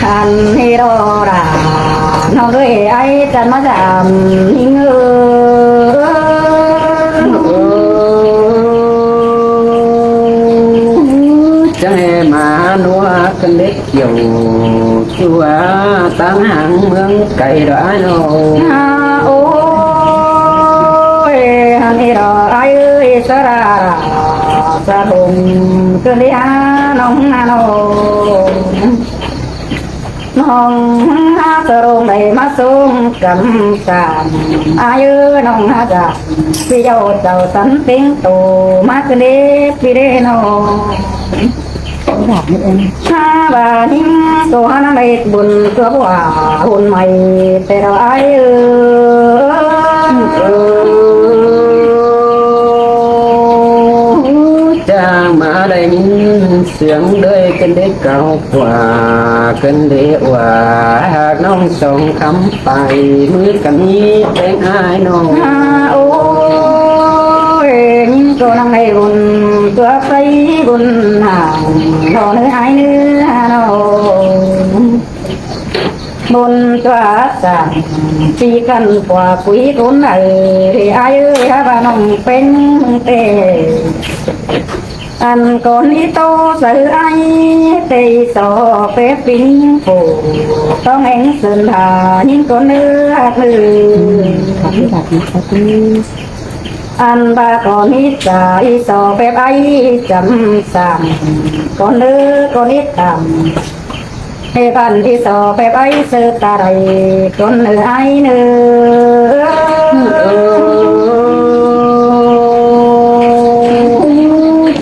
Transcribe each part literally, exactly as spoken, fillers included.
Ăn hí đó là nó người ai chăn mà dám hí ngờ. Chăng hê mà nua cân đết kiểu chua tăng hàng mương cày đó ai nô. À, ôi, ăn hí đó ai ơi, sa ra ra, sa hùng, cơn đi hà nông hà nô. Nông hà sa rông đẩy mà sông cắm sàn. Ai ơi, nông hà dạ. Phi dâu chào sẵn tiếng tổ, mà cứ đi, phi đi nô. Hà bà nín, tổ hà năng đẩy buồn, tua bùa, hôn mày, tê đó ai ơi. Chang mà đảy nín siêng đơi cơn đế cao khua, cơn đế ua hạc nông sông khắm pay, mưa cắn ní tên ai nông. À, ôi, nín cô năng đảy buồn, tua pay buồn hàng, nó nơi ai nơi hà nông. Bôn tua sảng, phi căn khua quí tốn đảy, thì ai ơi, hà bà nông pêng mưng tê. Ăn con ý tô sơ ai, tê so phép pính phủ, tông én sơn hà, nín con ư hạt ư. Ăn bà con ý sa, ý so phép ai chấm sảng, con ư, con ít tạm. Hê bạn đi so phép ai sư ta đây, con nư ai nư.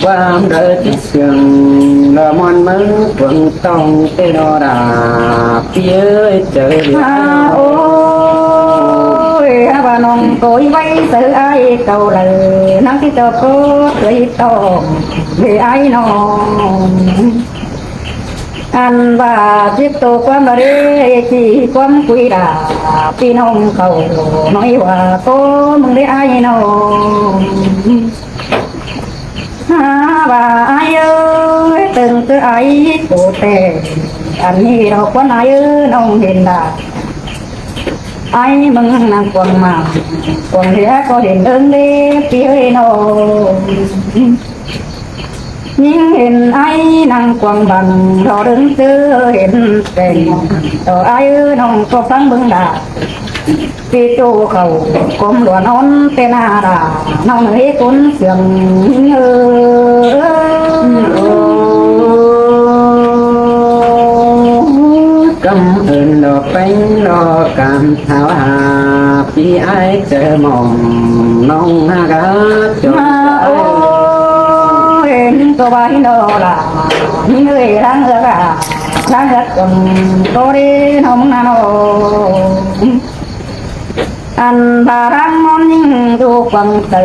Quam đơ ti siêng, lơ mon mơ quang tong tê đo đà, phi ơi chơ đi. À, ôi, hà bà nông cối vay sư ai cầu lơ, năng ti cho cô tưới tong, về ai nông. Ăn bà chiếc tô quam bà đê, chỉ quam quỷ đà, phi nông khẩu, nói hòa cô mưng đê ai nông. Hà bà ai ơi, từng cứ ai cô tê, ăn hi đó quán ai ơi, nông hiền đà. Ai mưng năng quang mà, quang đê có hiền đơn đê, phi ơi nông. Nín hên ai năng quang bằng, lo đứng chớ hên kèn, tỏ ai ư nông có phán bưng đà. Phi tô khẩu, cốm luận ón tên à đà, nông hế cốn siêng nín ư. Căm ơn lo pén lo cảm thảo hà, phi ai chơ mong nông hà gá chơ. Mà ôi, nín tô bà hín đó là, nín ơi ráng ước à, ráng ước còn có đi nông hà nông. Ăn bà ráng món nín tô quảng tử,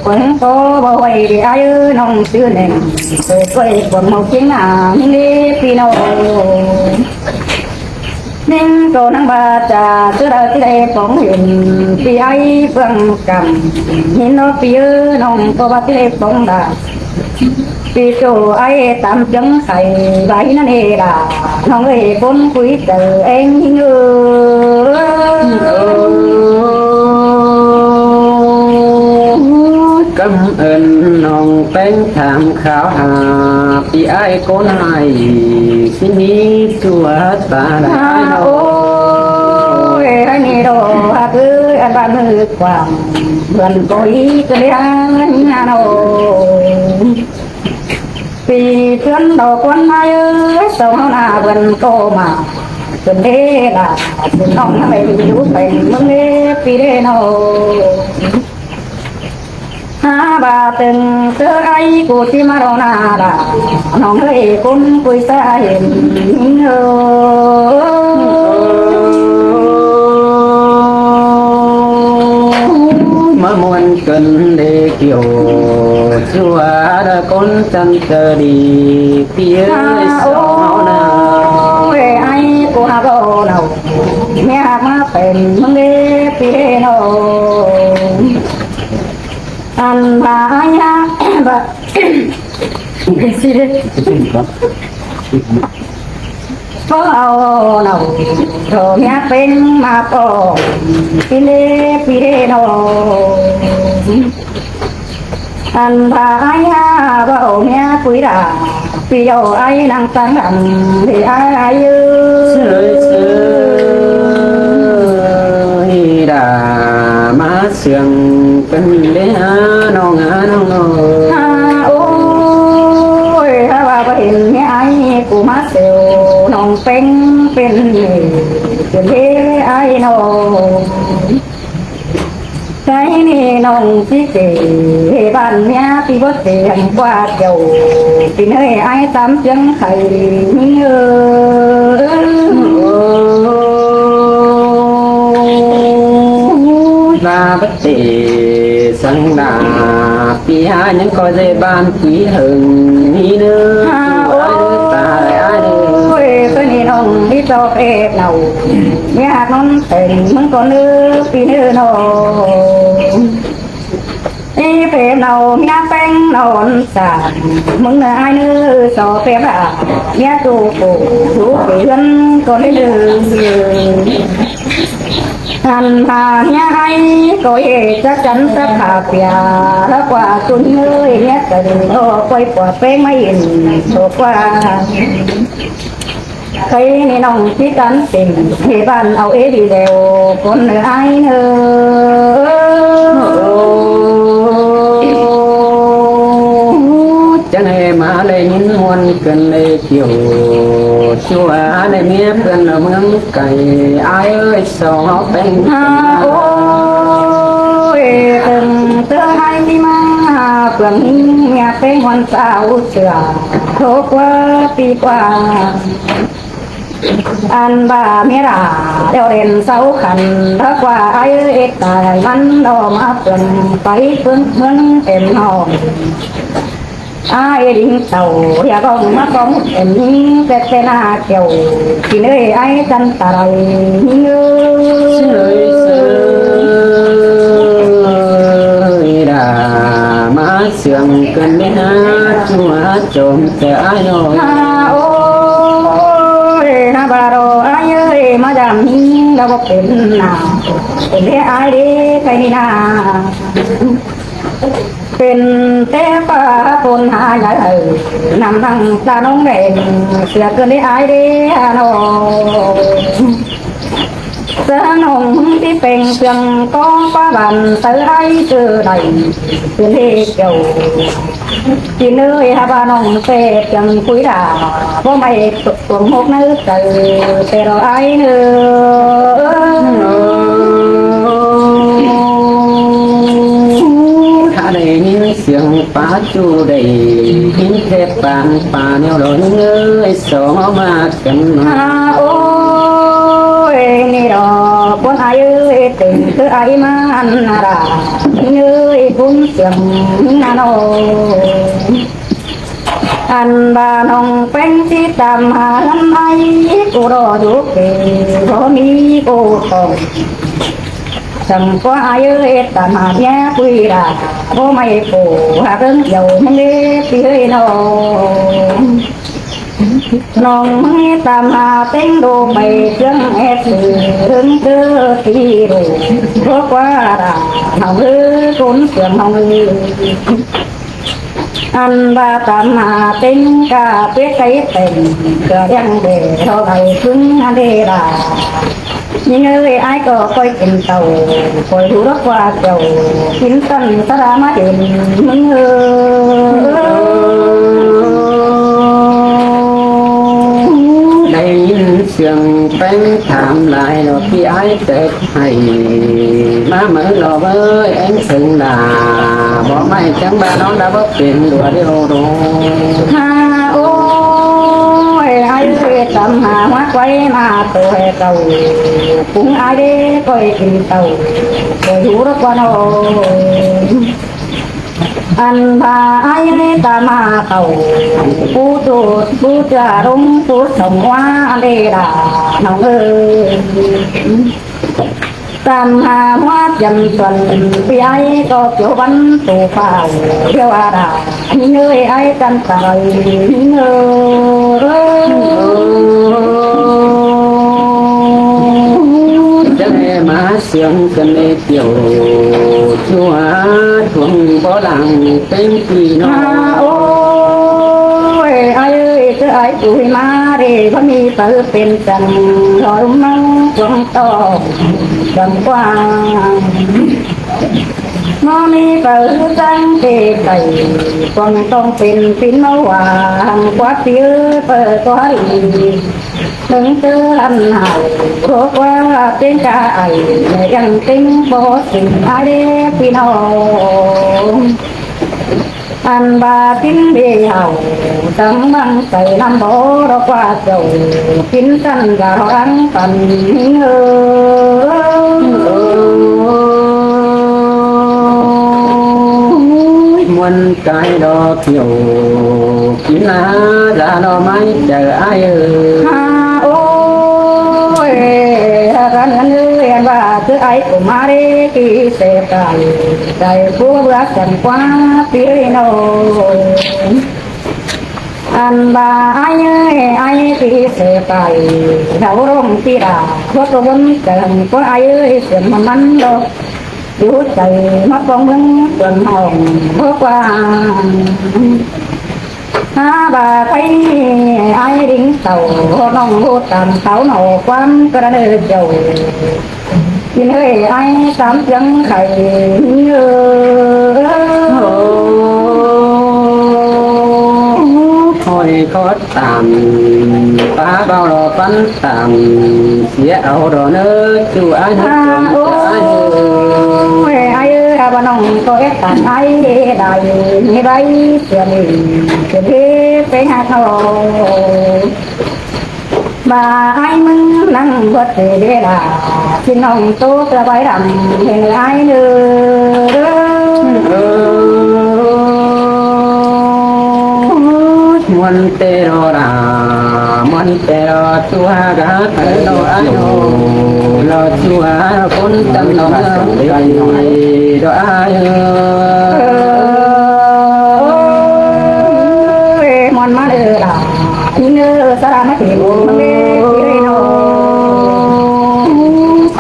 quảng tô bà huay đi ai ư nông sư nền, tô quay quảng màu chính à, nín đi phi nông. Nín tô năng bà chả, sư đào tí đây phóng hiền, phi ai phương cảm, nín nó phi ư nông tô bà tí đây phóng đà. Phi tô ai tám chấm khai, bà hí năn hê đà, nông ơi bốn quý chở em hí ngư. Căm ơn nông pén tham khảo hà, phi ai cốn ai, xin ní chùa ta đã. À, ôi, ai ní đồ, à, cứ ăn ba mươi quảng, bươn có ý cứ đi ăn, ăn ôi. Phi thướn đồ quán ai ơi, sông hao nà bươn cô mà, bươn đê là, bươn nông hao bèn, bươn đu bèn, mưng đê, phi đê nô. Hà bà từng tơ ai cô chi mà rô na đà, nông hơi cún cúi xa hiền hơ. Mà muôn cơn đê kiều, chua đã cốn chăn tơ đi, phi ơi, hà sông hao nà. Ôi, ai cô hà gô nâu, mẹ hà má phèn mưng đê phi đê nô. Ăn bà ai hà, bà. Cái gì đấy? Au nau, ꞌtố ꞌmía ꞌpéng ꞌmá ꞌpó, pi ꞌlế pi ꞌlế ꞌnọ. Ăn ꞌva ai ha ꞌva au ꞌmía ꞌcúi đa, pi au ai ꞌnăng ꞌtáng đăm, đi ai ơi. Sơi sơi, đa ꞌmá siêng căn ꞌlế ha ꞌnọng ha ꞌnọng ꞌnọ. Ha ôi, ha ꞌva ꞌva hên ꞌmía ai ꞌcú ꞌmá siêu ꞌnọng ꞌpéng pên, pên ꞌlế ai ꞌnọng. Cái ꞌnị ꞌnọng ꞌchí kể, ꞌhế ꞌván ꞌmía ꞌpi bớt ꞌtẹ hẳn ꞌquá chảu, ꞌpi ꞌnới ai tắm chướng khay ꞌnị ơ. Ôi, ꞌva bớt ꞌtẹ săng đa, ꞌpi ha ꞌnhắng ꞌcọ dễ ꞌván ꞌpi hơng ꞌnị ơ. Ha ôi, ta ai ơi, cái ꞌnị ꞌnọng đi cho phép nau. Nhạc nón tèn ꞌmứng ꞌcọ ꞌnớ ꞌpi ꞌnớ ꞌnọ. Đi phép nau ꞌmía ꞌpéng nón sảng ꞌmứng ꞌnớ ai ꞌnớ cho phép đa. ꞌMía ꞌchu phủ dú kỉ ꞌhướn ꞌcọ ꞌnớ ꞌnớ. Ăn ꞌva ꞌmía ai ꞌcọ ꞌhế chắc chắn sắp hả pia. Hớc ꞌquá ꞌcốn ơi ꞌmía cần ꞌnọ quay ꞌquá ꞌpéng ꞌmá ꞌhịn ꞌchọ ꞌquá. Cái ꞌnị ꞌnọng ꞌchí tắm tỉnh, ꞌhế ꞌván au ế đi đèo, ꞌcốn ꞌnớ ai ꞌnớ. Chắng ꞌhế ꞌmá ꞌlế ꞌnhính ꞌmuôn cơn ꞌlế kiêu, ꞌchua ꞌlế ꞌmía ꞌpươn ꞌmướng cay, ai ơi, song ꞌpéng. Ha ôi, tơng tơ hai ꞌmí ꞌmá, ꞌpươn ꞌmía ꞌpéng ꞌmuôn sao sửa, thố ꞌquá ꞌpi ꞌquá. Ăn ꞌva ꞌmía đa, đeo đèn sáu khăn, hớc ꞌquá ai ơi, ết tai ꞌmắn đo ꞌmá ꞌpươn, pay ꞌpươn ꞌmướng êm hòm. Ai đinh tàu, ꞌhia ꞌcóng ꞌmá ꞌcóng êm ꞌnhính, pét pét ꞌna chẻo, ꞌpi ꞌnới ai chăn ta đai ꞌnhính ơ. Sơi sơi, đa ꞌmá siêng căn ꞌlế ha, ꞌchu ha chom ꞌtẹ ai ꞌnọ. Ha ôi, ha ꞌva ꞌnọ ai ơi, ꞌmá dăm ꞌnhính đa báu pên ꞌna, pên ꞌlế ai đế, cái ꞌnị ꞌna. Pên té ꞌpá phôn ha nhảy hảư, năm đăng ta ꞌnọng đen, sia cơn đi ai đi hà nội. Sa ꞌnọng ꞌmứng ti peng siêng ꞌcó ꞌpá bản tứ ai tư đảy, pên đi kiêu. Ti ꞌnới ha ꞌva ꞌnọng ꞌtẹ siêng cúi đa, báu ꞌmạy Tuông hốc ꞌnớ chaư ꞌtẹ ꞌló ai ꞌnớ. Hák đảy ꞌnhính siêng pá ꞌchu đảy, ꞌnhính ꞌtẹ pang pá ꞌnéo ꞌló ꞌnhính ơi, song ꞌmá căn. Ha ôi, ꞌnị ꞌló ꞌcốn ai ơi, tỉnh ꞌtứ ai ꞌmá ăn đa, ꞌnhính ơi, ꞌcốn siêng ꞌnhính ăn ôi. Ăn ꞌva ꞌnọng ꞌpéng ꞌchí tăm hả ꞌhướn ai, ꞌcú ꞌló dú kỉ, báu ꞌmí ꞌcú tỏng. Săng ꞌquá ai ơi, tăm hả ꞌmía ꞌcúi đa, báu ꞌmạy phủ hả ꞌcớng dẻo ꞌmướng đế ꞌpi ơi ꞌnọng. ꞌNọng ꞌmí tăm hả ꞌtếng đô pay ꞌchương ét sư, ꞌcớng ꞌcớ ti đô, báu ꞌquá đa, ꞌnọng ơi, ꞌcốn siêng ꞌnọng ơi. Ăn ꞌva tăm hả ꞌtếng cá pết cáy tẻng, ꞌcọ đang để ꞌhó đảy ꞌpứng ăn đê đa. ꞌNhính ơi, ai ꞌcọ ꞌcoi kin tảu, ꞌcoi hú lốc ꞌquá chảu, kin tăn ta đa ꞌmá hên ꞌmứng ơ. Đảy ꞌnhính siêng ꞌpéng tham lai ꞌló ꞌpi ai ꞌtẹ hảy, ꞌmá máư ꞌló ꞌvới ꞌén sưng đa, báu ꞌmạy chắng ꞌva ꞌnọng đa báu pên đua điêu đô. Ha ôi, ai ơi, tăm hả ꞌmá quay ꞌmá tô hê tảu, ꞌpứng ai đế ꞌcoi kin tảu, ꞌcoi hú lốc ꞌquá ꞌnọ. Ăn ꞌva ai ơi tăm hả tảu, pú ꞌchu, pú ꞌchua ꞌlống, pú song ꞌmá ăn đê đa, ꞌnọng ơi. Tăm hả ꞌmá chăm tuần, ꞌpi ai ꞌcọ kiêu bắn tủ pháo, kiêu a đa, ꞌnhính ơi, ai căn ta đảy ꞌnhính ơ. Tiếng sân ê kiểu chua chuông bó làng tênh quỷ nó. À, ôi, ai ơi, chứ ai tuổi mà để có mi tớ bên cạnh, lo mong quăng to, quăng quăng. Nó mi tớ trắng tê tẩy, quăng tông pin pin máu vàng, quá tiớ tớ có đi. Nâng tớ ăn hảo, hố quá tên ca ải, nè găng tính bố sinh ai đế pin hổ. Ăn ba tính bê hảo, tăng băng tẩy năm bố đó qua dầu, kín săn gà họ ăn tần hơ. Muôn cái đó kiểu kín lá ra đó mái chờ ai ơi. Ha, ôi, ha, gắn gắn ơi, em bà cứ ai cũng mà đi, khi sẽ cài, cài cua bữa sẵn qua, tí nô. Ăn ba ai ơi, ai khi sẽ cài, đau rong tí đà, có tôi vẫn cần có ai ơi, sớm mà mắn đâu. Chú chạy mà bóng bóng tuần hồng bố qua. Ha, bà thấy ai đính tàu, nòng hô tàm tàu nổ quán cơ đá nơ dầu. Nhìn hơi ai tám tiếng khải nhớ. Thôi khó tạm, phá bao lo phán tạm, sia au đó nơ, chu ai hút. Ha, chồng, chu ai hút. Ôi, ai ơi, ha, bà nòng có ép tàn ai đê đài, như bay, sia đi, sia đi, phê hạt hồ. Bà ai mưng năng bớt tê đê đà, xin nòng tốt ra bay đầm, hình ai nơ. Muôn tê đó đà, muôn tê đó chua gá thở đó ai nô, lo chua khốn tâm đó gá thở đó ai ơi. Ôi, muôn má đơ đà, ý nơ sa đà má thịt, măng đê, tí rê nô.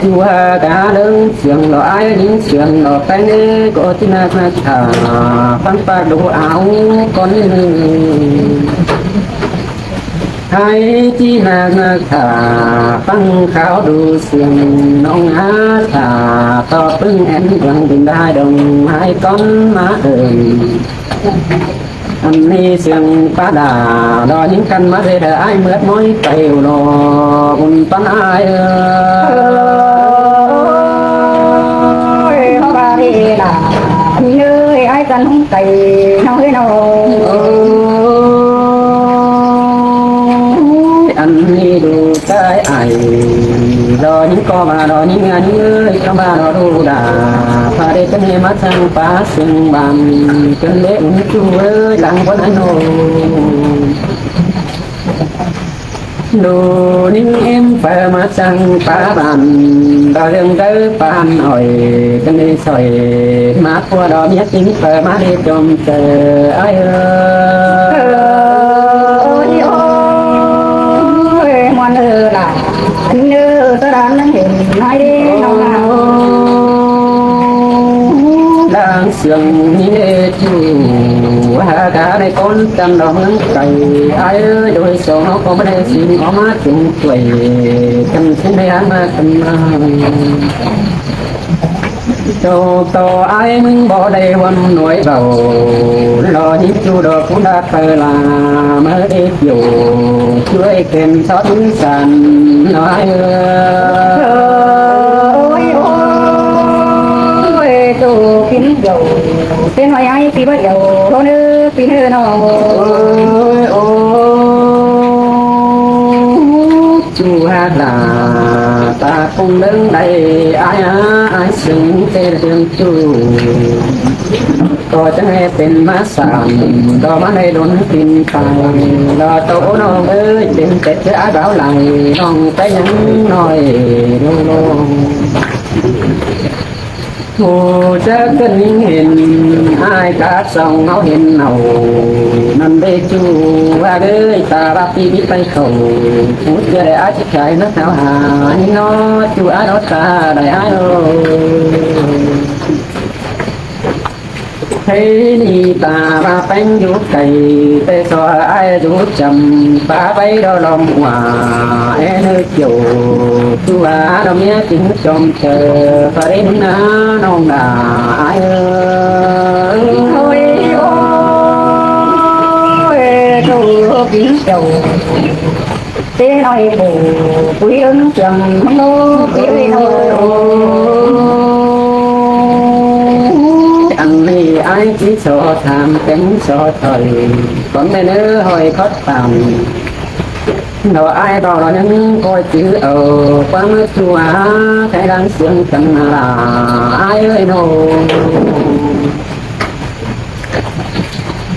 Chua gá lưng, siêng lo ai, nín siêng lo pén đê, có tí nạc nạc thả, phán phạt đồ áo, con đê nơ. Hai chi nà nà thả, phăng kháo đu sương nông á thả, to pưng én vang bình đai đồng hai con má ơn. Ăn ni sương pá đà, đo những căn má dê đờ ai mướt mối tay lo, bùn tón ai ơ. Ôi, nó ba đi là, như ai căn hông tay, nó hơi nó. Ôi, ăn ni đu cái ai, đo những co mà đo những ăn ơi, trong ba đo đu đà, pha đê chân hê má sang pá sương bàn, chân đế ung chu ơi, lăng quán ai nô. Đu nín êm phở má chăng pá bàn, đo lương đớ pán hỏi, cân đi sỏi, má qua đo miết tính phở má đi chôm chờ ai ơ. Ôi, ôi, muôn ơ là, nín ơ, ta đã nắng hình, nói đi, nó là. Đang sương nín ê chu, ha cá này con chăm đo mướn cày, ai ơi, đôi số nó có vấn đề gì, nó má chung tuổi, chăm xin đi ăn mà chăm. Tô tô ai mưng bỏ đây huân nổi vào, lo nhíp chu đo cũng đã phơi là mới đi kiểu, chuối kem sót sàn nói ơi. Ôi, ôi, tô kín dầu, tên hỏi ai thì bắt đầu, nó nữa, thì nữa nó. Ôi, ôi. Chu hát là ta cũng đứng đây, ai á, ai xứng tên đường chu. Có chẳng nghe tên má sản, có má này đốn tin tài, lo tô nó ơi, tên tết chứ ai báo lại, lòng cái nhắn nói đô đô. Phủ chớ cơn nín hên ai cá song ngó hên nầu. Năm đê chu a đới ta bác đi đi bay khẩu. Phủ chớ đài ai chích khai nó tháo hà. Nín nó chu ai nó ta đài ai ơi. Thế ni ta ba peng du cày, tê so ai du chăm, ba bay đo lòng hua, e nơi chiều, tu ba đo mía chính chom chờ, ba đến na nong đà ai ơi. Ôi, ôi, tu kính chiều. Tê nói bù, quý ứng trường, hông lô, quý ơi thôi. Ăn đi ai chỉ so tham, kén so thời, con mẹ nỡ hỏi khót tạm. Nó ai bảo nó những coi chữ ở, qua mưa chùa, cái đang sướng tâm là ai ơi nô.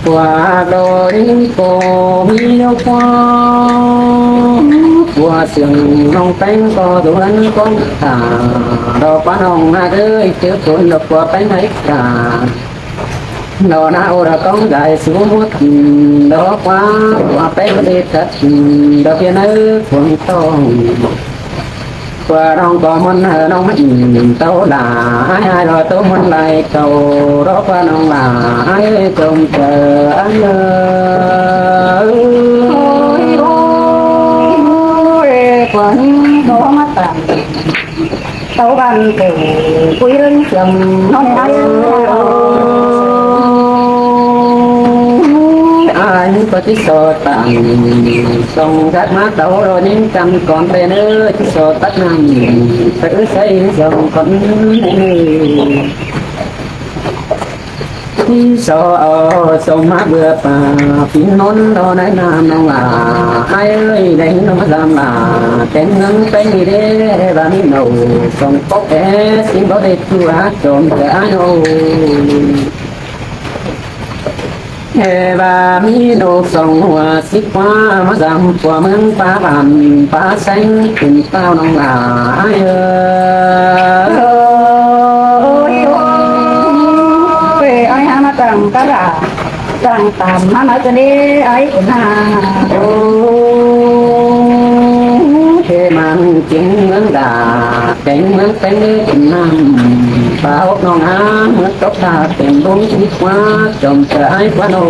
Qua đôi cô mi đâu qua, qua sương nong peng có du lân con ta, đó qua nong na đới chứ cuốn đó qua peng ấy cả. Đó na ô đó con gái xuống mút, đó qua, qua peng đi thật, đó kia nơi cuốn tông. Qua nong có môn hơ nong mít tâu là ai ai lo tâu môn lai cầu đó qua nong là ai trông chờ ai ơi. Ôi, ôi, qua nong có mắt tặng tâu ban kể quý ơn trường nong ai ơi. Ai có tí so tặng song gác mát đấu rồi nên căn con tên ơi tí so tắt nằm. Tự xây dòng con này. Tí so ở sông má bưa pa. Phím nón đó nãy nam nong là ai ơi đấy nó dám là kén ngắn tay đi đê và mi nổ sông cốc é xin có thể chua trộm cái ai ơi. Ê ba mi nô sông hua xíp hoa má dăm qua mướn pa bàn pa sánh tình tao nong là ai ơi. Ôi, ôi, ai hả mà tặng cá rả, tặng tạm má nói cho đi ai cũng hà. Ô, thế mà tiếng ngưỡng đà, tiếng ngưỡng tiếng ngưỡng năm. Ba ốc nong á, mướn tốc đà, tiếng bông xíp hoa, chồng chờ ai qua nô.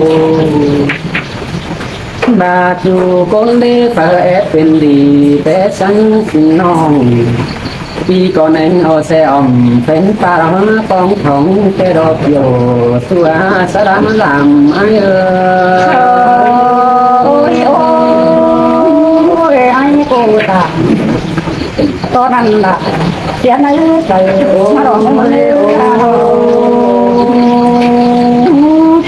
Ba chu con đê phở ép bên đi, té sẵn xin nong. Bi con anh ô xe ỏm, phén pa ra pong thong, tê đo kiều, xua xa đám làm ai ơi. Ôi, ôi, ai cô ta. Con ăn là, tiếng ấy trời, mà đỏ mông lê, ôi, ôi, ôi.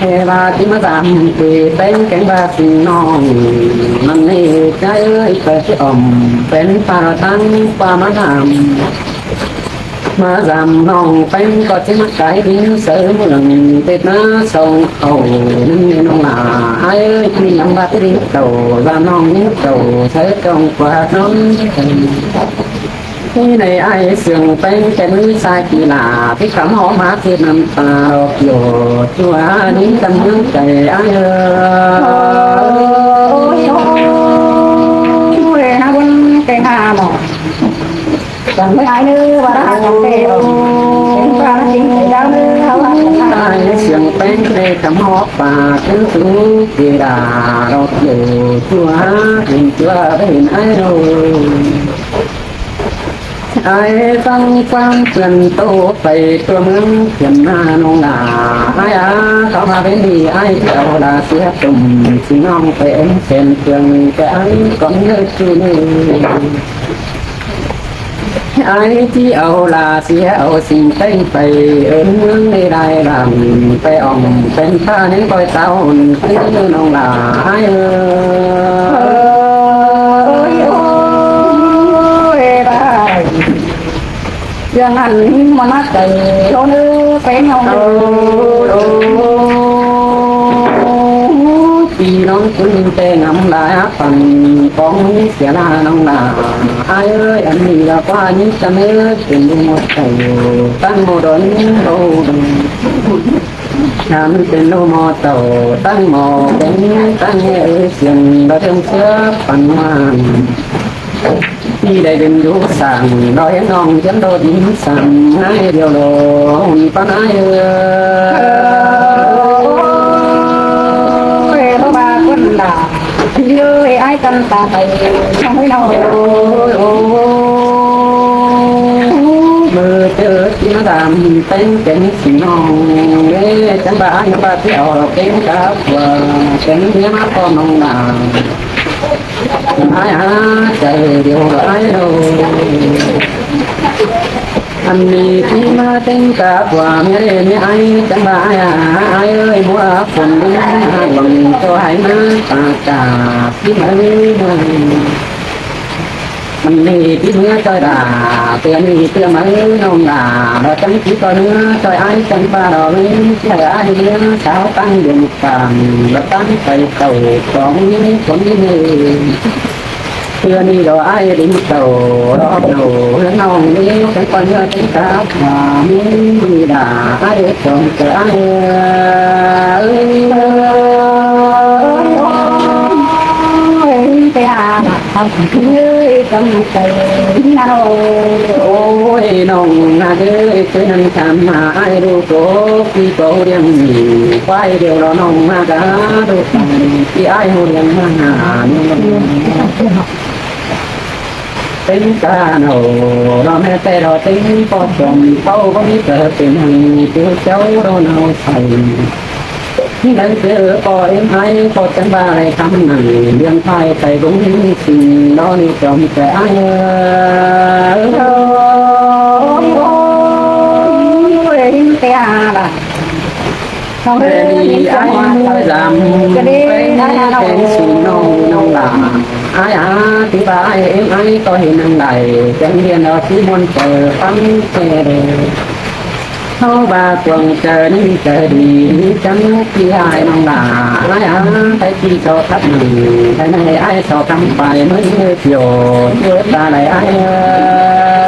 Thế mà tí mà dăm, quỳ tên cánh ba xin nong. Năm nay, cái ơi, phải cái ỏm, phén pa ra tăng, pa mà làm. Má dăm nong peng có chiếc mắt cái đính sớ mưa lòng tết ná sông khẩu nâng lên nong là ai ơi khi nắm ba tết đính tàu ra nong đính tàu sớ trong qua nón. Khi này ai sương peng cái núi sai kỳ lạ cái cắm hó má thiệt nằm ta đọc kiểu chùa đính tâm hương cày ai ơi. Ôi, ôi, ôi, nó vẫn cái hà mỏ. Chẳng mấy ai nữa, và đã chẳng kể rồi. Đến qua nó chính cái giáo nữa, hao hao chẳng ai. Ai sương peng kê cắm hóp và cứ tú kì đà đọc kiểu chùa, hình chùa với hình ai đâu. Ai tăng quang quyền tô phải tua mướn quyền na nông là ai á, tao mà bên đi ai kéo là xếp tùng, xin nong phải em sen trường cái ai con nhớ chú nương. Ai chỉ âu là xía âu xin tay phải ơn mướn đi đài làm phải ỏng phải pha nên coi tao hồn cứ nông là ai ơi. Ôi, ôi, bà. Dường ăn mà nó cày lỗ nữ phải nông. Ôi, ôi. Pi nong kun te ngắm lai áp phần con xía la nong la. Ai ơi, ăn ꞌnị lỏ ꞌquá ꞌnị ꞌchăm ới, pên ꞌlụk ꞌmo tảu ꞌtáng ꞌmo đón báu đu. Ăn pên ꞌlụk ꞌmo tảu ꞌtáng ꞌmo pên ꞌtáng ꞌnị ới, siêng đỏ ꞌtiêng ꞌsứa păn ꞌmắn. ꞌNị đảy pên dú săng đỏ ꞌhiến ꞌnọng ꞌchiến đô đin săng ái điêu lỏ ꞌhụn păn ái ơi. Ôi, báu ꞌva ꞌcốn đả. Ơi, ái căn ta tảy, ꞌnọng ới ꞌnọng. Ôi, ôi, ôi. ꞌMự ꞌchớ ꞌchí ꞌmá dăm téng kéng sính ꞌnọng, ê, chắng ꞌva ái ꞌnọng ꞌva ꞌtiếu kéng cắp ꞌva, kéng ꞌnị ꞌmá ꞌcọ ꞌnọng đả. Ái hák chaư điêu ái ꞌnọng. Ăn ꞌnị ꞌchí ꞌmá téng cắp ꞌva ꞌmía ꞌlế ꞌmía ái, chắng ꞌva ái a, ái ơi, báu ꞌva phôn ꞌlịn hák lỏng ꞌchọ hák ꞌmá ta cắp ꞌchí ꞌmá ới. Ăn ꞌnị ꞌchí ꞌmứa ꞌchoi đả, ꞌtưa ꞌnị ꞌtưa ꞌmá ới ꞌnọng đả, lỏ chắng ꞌchí ꞌcoi ꞌmứa ꞌchoi ái chắng ꞌva lỏ ới, ꞌchí hảư ái ꞌmứa sáu ꞌtáng đuôn cang, lỏ ꞌtáng pay tảu song ꞌnị, song ꞌnị ới. ꞌTưa ꞌnị lỏ ái đin tảu lỏ ꞌnọng ꞌhướn ꞌnọng ới, chắng ꞌcoi ꞌmứa chắng cắp ꞌva ꞌmí đả ái ới, song ꞌchớ ái ơi. Ôi, ơi, ơi, ơi, ơi, ơi, ơi, ơi, ơi, ơi, ơi, Ôi, ꞌnọng ꞌhặc ới, ꞌchớ ꞌnặn tham ꞌmá ái ꞌlụk ꞌcọ ꞌpi ꞌcọ ꞌliệng ꞌnị, ꞌquá điêu lỏ ꞌnọng ꞌhặc a, ꞌlụk ꞌpi ái ꞌhụ ꞌliệng ꞌmá hả ꞌnị. Téng cá ꞌnị lỏ ꞌmé ꞌtẹ lỏ téng ꞌpọ chom ꞌpáu báu ꞌmí ꞌcọ pên hăng ꞌtiếu chảu lỏ ꞌnọng sai. Đảy ꞌchớ ꞌcọ ꞌếm ái ꞌcọ chắng ꞌva lai khắm nẳng, ꞌliệng ꞌphai pay bớng sính lỏ ꞌnị chom ꞌchớ ái ơi. Ôi, ơi, ơi, ơi, ơi. Ơi, ơi, ơi, ơi, ơi. Ái ꞌmứa dăm pay ꞌnị kéng sính ꞌnọng, ꞌnọng đả. Ái a, ꞌtứ ꞌva ái ꞌếm ái ꞌcọ hên nẳng đảy, chắng ꞌliệng lỏ ꞌchí ꞌmuôn ꞌchớ păn ꞌtẹ đảy. ꞌHáu ꞌva cuông ꞌchớ ꞌnị ꞌchớ đi, chắng ꞌchí ái ꞌnọng đả. Ái a, ái ꞌchí so khắp nẳng, ái ꞌnị ái so khắm pay ꞌmứa ꞌnị thiêu, ꞌchớ ta đảy ái ơi.